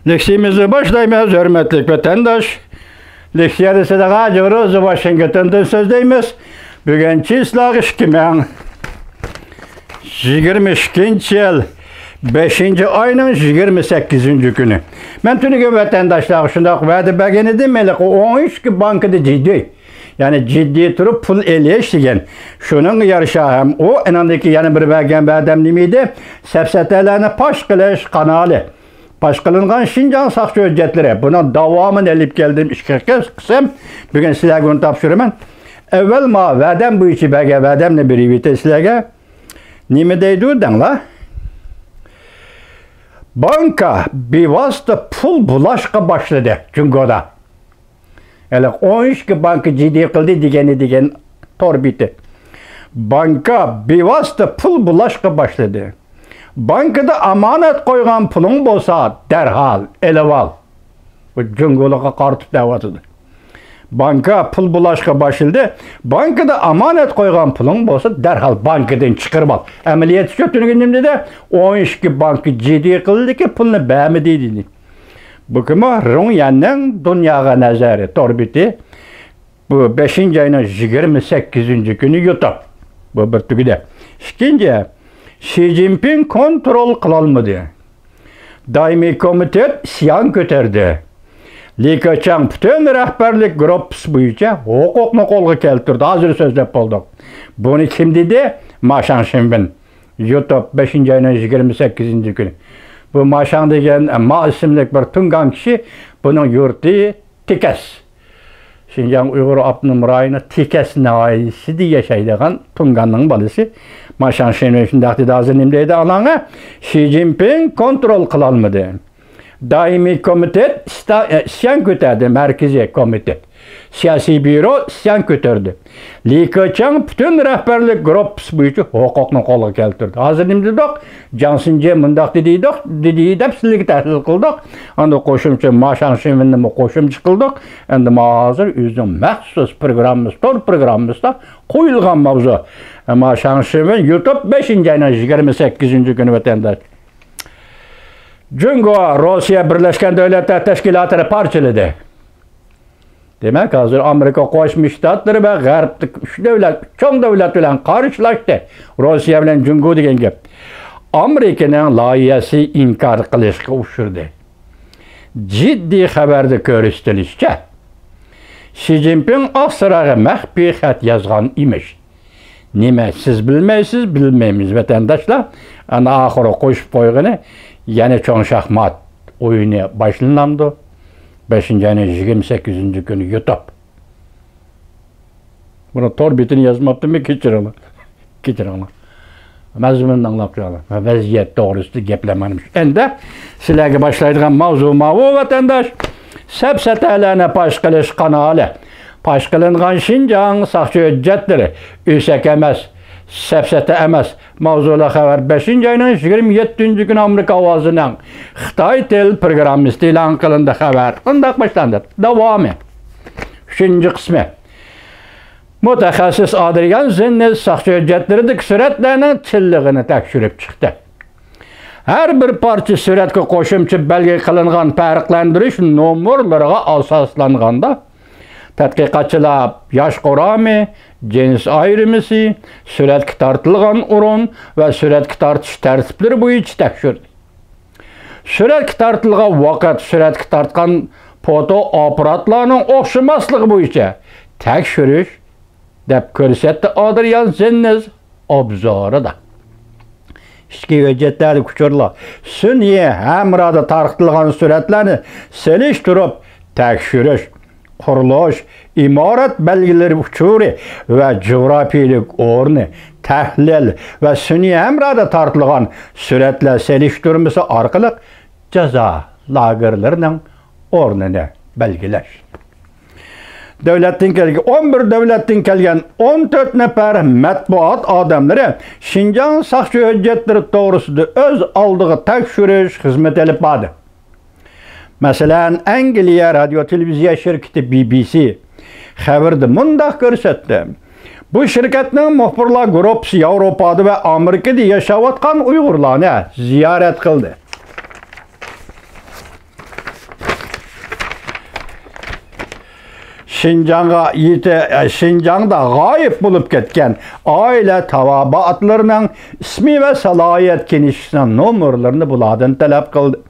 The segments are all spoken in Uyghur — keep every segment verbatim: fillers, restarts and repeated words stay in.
لېكسىيىمىزنى باشلايمىز، ھۆرمەتلىك ۋەتەنداش. لېكسىيەنى سىلەرگە ھاجى روزى ۋاشىنگتوندىن سۆزلەيمىز. بۈگۈن چىسلاغ ئىككى مىڭ يىگىرمە ئىككىنچى يىل بەشىنچى ئاينىڭ يىگىرمە سەككىزىنچى كۈنى. مەن تۈنۈگۈن ۋەتەنداشلارغا شۇنداق ۋەدە بەرگەن ئىدىم، ھېلىقى ئون ئىككى بانكىدا جىددىي، يەنى جىددىي تۇرۇپ پۇل ئېلىش دېگەن. شۇنىڭغا يارىشا ھەم ئۇ، ئېنىڭدىكى يەنە بىر بەرگەن ۋەدەم نېمە ئىدى؟ سەپسەتەلەرنى پاش قىلىش قانالى. پاش قىلىنغان شىنجاڭ ساقچى ھۆججەتلىرى. بۇنىڭ داۋامىنى ئېلىپ كەلدىم، ئىككى قىسىم. بۈگۈن سىلەرگە ئۇنى تاپشۇرىمەن. ئەۋۋەل ما ۋەدەم بويىچە بەرگەن ۋەدەمنى بېرىۋېتەي سىلەرگە. نېمە دەيدۇ دەڭلار؟ بانكا بىۋاسىتە پۇل بۇلاشقا باشلىدى جۇڭگودا. ھېلىقى ئون ئىككى بانكا جىددىي قىلدى دېگەننى دېگەن تور بېتى. بانكا بىۋاسىتە پۇل بۇلاشقا باشلىدى. بانكىدا ئامانەت قويغان پۇلۇڭ بولسا، دەرھال ئېلىۋال. بۇ جۇڭگولۇققا قارىتىپ دەۋاتىدۇ. بانكا پۇل بۇلاشقا باشلىدى. بانكىدا ئامانەت قويغان پۇلۇڭ بولسا، دەرھال بانكىدىن چىقىرىۋال. ئەمەلىيەتتە شۇ تۈنۈگۈن نېمە دېدى؟ ئون ئىككى بانكا جىددىي قىلدىكى، پۇلنى بەرمىدى دېدى. بۇ كىمۇ؟ رۇڭ يەننىڭ دۇنياغا نەزەرى تور بېتى. بۇ بەشىنچى ئاينىڭ يىگىرمە سەككىزىنچى كۈنى يۇتۇپ. بۇ بىر تۈگىدى. ئىككىنچى، شى جىنپىڭ كونترول قىلالمىدى. دائىمىي كومىتېت ئىسيان كۆتەردى. لى كېچياڭ پۈتۈن رەھبەرلىك گۇرۇپپىسى بويىچە ھوقۇقنى قولغا كەلتۈردى. ھازىر سۆزلەپ بولدۇق. بۇنى كىم دېدى؟ ما شاڭشىنۋېن. يۇتۇپ، بەشىنچى ئاينىڭ يىگىرمە سەككىزىنچى كۈنى. بۇ ما شاڭ دېگەن، ما ئىسىملىك بىر تۇڭگان كىشى، بۇنىڭ يۇرتى تېكەس. شىنجاڭ ئۇيغۇر ئاپتونوم رايونى تېكەس ناھىيەسىدە ياشايدىغان تۇڭگاننىڭ بالىسى. ما شاڭشىنۋېن شۇنداق دېدى، ھازىر نېمە دەيدۇ ئاڭلاڭا؟ شى جىنپىڭ كونترول قىلالمىدى. دائىمىي كومىتېت ئىستا-، ئىسيان كۆتەردى، مەركىزىي كومىتېت. سىياسىي بيۇرو ئىسيان كۆتەردى. لى كېچياڭ پۈتۈن رەھبەرلىك گۇرۇپپىسى بويىچە ھوقۇقنى قولغا كەلتۈردى. ھازىر نېمە دېدۇق؟ جاڭ سىنجې مۇنداق دېدى دېدۇق، دېدى دەپ سىلەرگە تەھلىل قىلدۇق. ئاندىن قوشۇمچە ما شاڭشىنۋېننىمۇ قوشۇمچە قىلدۇق. ئەمدى ما ھازىر ئۆزىنىڭ مەخسۇس پروگراممىسى، تور پروگراممىسىدا قويۇلغان ماۋزۇ. ما شاڭشىنۋېن يۇتۇپ بەشىنچى ئاينىڭ يىگىرمە سەككىزىنچى كۈنى ۋەتەنداش. جۇڭگو روسىيە بىرلەشكەن دۆلەتلەر تەشكىلاتىنى پارچىلىدى. دېمەك، ھازىر ئامېرىكا قوشما شتاتلىرى ۋە غەربتىكى ئۈچ دۆلەت، چوڭ دۆلەت بىلەن قارشىلاشتى. روسىيە بىلەن جۇڭگو دېگەن گەپ. ئامېرىكىنىڭ لايىھەسى ئىنكار قىلىشقا ئۇچرىدى. جىددىي خەۋەردە كۆرسىتىلىشىچە، شى جىنپىڭ ئاقسارايغا مەخپىي خەت يازغان ئىمىش. نېمە، سىز بىلمەيسىز، بىلمەيمىز، ۋەتەنداشلار. ئەنە ئاخىرى قوشۇپ قويغىنى، يەنە چوڭ شاھمات ئويۇنى باشلىنامدۇ؟ بەشىنچى ئاينىڭ يىگىرمە سەككىزىنچى كۈنى يۇتۇپ. بۇنى تور بېتىنى يازماپتىمەن، كەچۈرۈڭلار. كەچۈرۈڭلار. مەزمۇننى ئاڭلاپ قويۇڭلار. ۋەزىيەت توغرىسىدا گەپلەرمەن. ئەمدى سىلەرگە باشلايدىغان ماۋزۇ ماۋۇ، ۋەتەنداش. سەپسەتەلەرنى پاش قىلىش قانالى. پاش قىلىنغان شىنجاڭ ساقچى ھۆججەتلىرى. ئۆسەك ئەمەس، سەپسەتە ئەمەس. ماۋزۇلۇق خەۋەر بەشىنچى ئاينىڭ يىگىرمە يەتتىنچى كۈنى ئامېرىكا ئاۋازىنىڭ خىتاي تىل پروگراممىسىدا ئېلان قىلىندى خەۋەر. ئۇنداق باشلاندى. داۋامى. ئۈچىنچى قىسمى. مۇتەخەسسىس ئادرىيان زېننېز ساقچى ھۆججەتلىرىدىكى سۈرەتلەرنىڭ چىنلىقىنى تەكشۈرۈپ چىقتى. ھەر بىر پارچە سۈرەتكە قوشۇمچە بەلگە قىلىنغان پەرقلەندۈرۈش نومۇرلىرىغا ئاساسلانغاندا، تەتقىقاتچىلار ياش قۇرامى، جىنس ئايرىمىسى، سۈرەتكە تارتىلغان ئورۇن ۋە سۈرەتكە تارتىش تەرتىپلىرى بويىچە تەكشۈردى. سۈرەتكە تارتىلغان ۋاقىت، سۈرەتكە تارتقان فوتو ئاپپاراتلارنىڭ ئوخشىماسلىقى بويىچە تەكشۈرۈش، دەپ كۆرسەتتى ئادرىيان زېننېز ئوبزورىدا. ئىچكى ھۆججەتلەردىكى ئۇچۇرلار، سۈنئىي ھەمرادا تارقىتىلغان سۈرەتلەرنى سېلىشتۇرۇپ تەكشۈرۈش، قۇرۇلۇش، ئىمارەت بەلگىلىرى ئۇچۇرى ۋە جۇغراپىيىلىك ئورنى، تەھلىل ۋە سۈنئىي ھەمرادا تارتىلغان سۈرەتلەر سېلىشتۇرمىسى ئارقىلىق جازا لاگېرلىرىنىڭ ئورنىنى بەلگىلەش. دۆلەتتىن كەلگەن، ئون بىر دۆلەتتىن كەلگەن ئون تۆت نەپەر مەتبۇئات ئادەملىرى شىنجاڭ ساقچى ھۆججەتلىرى توغرىسىدا ئۆز ئالدىغا تەكشۈرۈش خىزمىتى ئېلىپ باردى. مەسىلەن، ئەنگلىيە رادىيو تېلېۋىزىيە شىركىتى بى بى سى خەۋىرىدە مۇنداق كۆرسەتتى. بۇ شىركەتنىڭ مۇخبىرلار گۇرۇپپىسى ياۋروپادا ۋە ئامېرىكىدا ياشاۋاتقان ئۇيغۇرلارنى زىيارەت قىلدى. شىنجاڭغا يېتە-، شىنجاڭدا غايىب بولۇپ كەتكەن ئائىلە تاۋابىئاتلىرىنىڭ ئىسمى ۋە سالاھىيەت كىنىشكىسىنىڭ نومۇرلىرىنى بۇلاردىن تەلەپ قىلدى.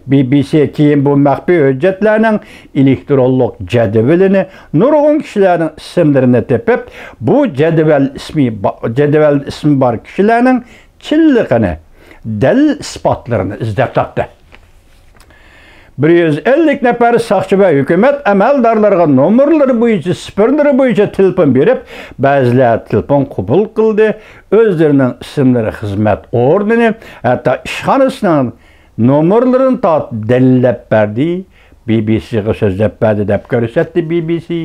بى بى سى كېيىن بۇ مەخپىي ھۆججەتلەرنىڭ ئېلېكترونلۇق جەدۋىلىنى، نۇرغۇن كىشىلەرنىڭ ئىسىملىرىنى تېپىپ، بۇ جەدۋەل ئىسمى با-، جەدۋەلدە ئىسمى بار كىشىلەرنىڭ چىنلىقىنى، دەلىل ئىسپاتلىرىنى ئىزدەپ تاپتى. بىر يۈز ئەللىك نەپەر ساقچى ۋە ھۆكۈمەت ئەمەلدارلىرىغا نومۇرلىرى بويىچە، سىفىرلىرى بويىچە تېلېفون بېرىپ، بەزىلەر تېلېفون قوبۇل قىلدى، ئۆزلىرىنىڭ ئىسىملىرى، خىزمەت ئورنىنى، ھەتتا ئىشخانىسىنىڭ نومۇرلىرىنى تارتىپ دەلىللەپ بەردى، بى بى سىغا سۆزلەپ بەردى، دەپ كۆرسەتتى بى بى سى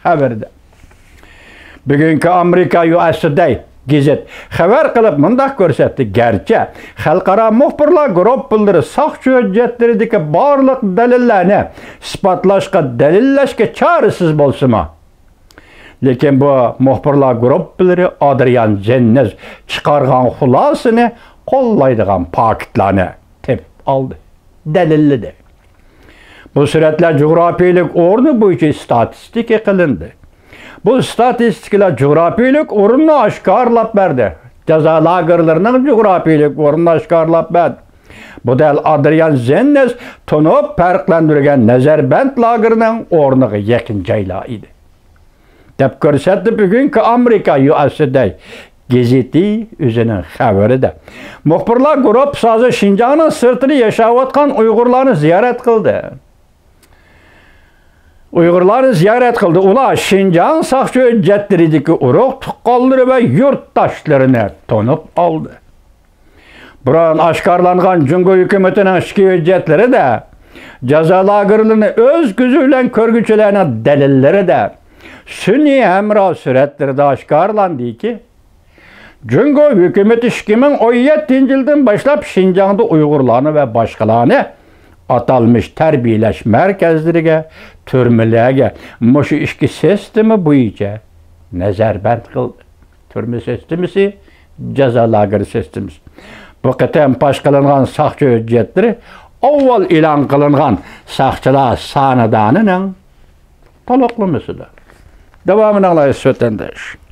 خەۋىرىدە. بۈگۈنكى ئامېرىكا يۇ ئېس تۇدەي گېزىت خەۋەر قىلىپ مۇنداق كۆرسەتتى، گەرچە خەلقئارا مۇخبىرلار گۇرۇپپىلىرى ساقچى ھۆججەتلىرىدىكى بارلىق دەلىللەرنى ئىسپاتلاشقا، دەلىللەشكە چارىسىز بولسىمۇ، لېكىن بۇ مۇخبىرلار گۇرۇپپىلىرى ئادرىيان زېننېز چىقارغان خۇلاسىنى قوللايدىغان پاكىتلارنى تېپىپ ئالدى، دەلىللىدى. بۇ سۈرەتلەر جۇغراپىيىلىك ئورنى بويىچە ئىستاتىستىكا قىلىندى. بۇ ئىستاتىستىكىلار جۇغراپىيىلىك ئورۇننى ئاشكارىلاپ بەردى. جازا لاگېرلىرىنىڭ جۇغراپىيىلىك ئورنىنى ئاشكارىلاپ بەردى. بۇ دەل ئادرىيان زېننېز تونۇپ پەرقلەندۈرگەن نەزەربەند لاگېرىنىڭ ئورنىغا يېقىن جايلار ئىدى، دەپ كۆرسەتتى بۈگۈنكى ئامېرىكا يۇ ئېس تۇدەي گېزىتى ئۆزىنىڭ خەۋىرىدە. مۇخبىرلار گۇرۇپپىسى ھازىر شىنجاڭنىڭ سىرتىدا ياشاۋاتقان ئۇيغۇرلارنى زىيارەت قىلدى. ئۇيغۇرلارنى زىيارەت قىلدى. ئۇلار شىنجاڭ ساقچى ھۆججەتلىرىدىكى ئۇرۇق تۇغقانلىرى ۋە يۇرتداشلىرىنى تونۇپ ئالدى. بۇرۇن ئاشكارىلانغان جۇڭگو ھۆكۈمىتىنىڭ ئىچكى ھۆججەتلىرىدە، جازا لاگېرلىرىنى ئۆز كۆزى بىلەن كۆرگۈچىلەرنىڭ دەلىللىرىدە، سۈنئىي ھەمراھ سۈرەتلىرىدە ئاشكارىلاندىكى، جۇڭگو ھۆكۈمىتى ئىككى مىڭ ئون يەتتىنچى يىلدىن باشلاپ شىنجاڭدا ئۇيغۇرلارنى ۋە باشقىلارنى ئاتالمىش تەربىيەلەش مەركەزلىرىگە، تۈرمىلەرگە مۇشۇ ئىككى سىستېما بويىچە نەزەربەند قىلدى. تۈرمە سىستېمىسى، جازا لاگېرى سىستېمىسى. بۇ قېتىم پاش قىلىنغان ساقچى ھۆججەتلىرى ئاۋۋال ئېلان قىلىنغان ساقچىلار سانىدانىنىڭ تولۇقلىمىسىدۇر. داۋامىنى ئاڭلايسىز، ۋەتەنداش.